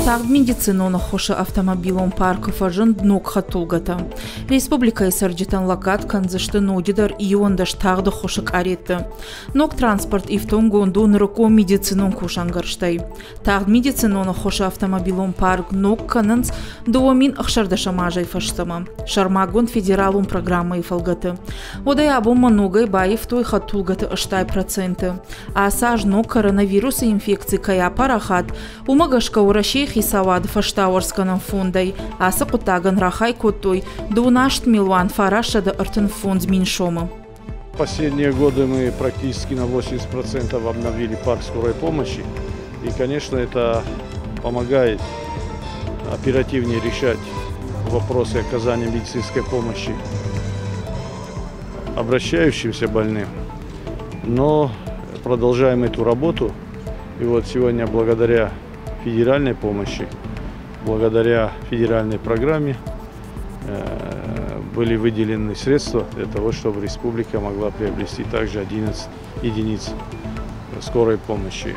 Тагъд медицинон ӕххуысы автомобилон паркы фӕзынд ног хӕдтулгӕтӕ. Республикӕйы цӕрджытӕн лӕггад кӕндзысты ноджыдӕр 11 тагъд ӕххуысы къаретты. Ног транспорт ифтонггонд у нырыккон медицинон кусӕнгӕрзтӕй. Тагъд медицинон ӕххуысы автомобилон парк ног кӕнынц 2016 азӕй фӕстӕмӕ сӕрмагонд федералон программӕйы фӕлгӕты. Уӕдӕй абонмӕ ногӕй баивтой хӕдтулгӕты 80%. Ацы аз ног коронавирусы инфекци кӕй апарахат, уымӕ гӕсгӕ Уӕрӕсейы хицауады фӕстауӕрцгӕнӕн фондӕй ацы хъуыддагӕн рахай кодтой 28 милуан 935 мин сомы. Последние годы мы практически на 80% обновили парк скорой помощи. И, конечно, это помогает оперативнее решать вопросы оказания медицинской помощи обращающимся больным. Но продолжаем эту работу. И вот сегодня благодаря федеральной помощи, благодаря федеральной программе были выделены средства для того, чтобы республика могла приобрести также 11 единиц скорой помощи.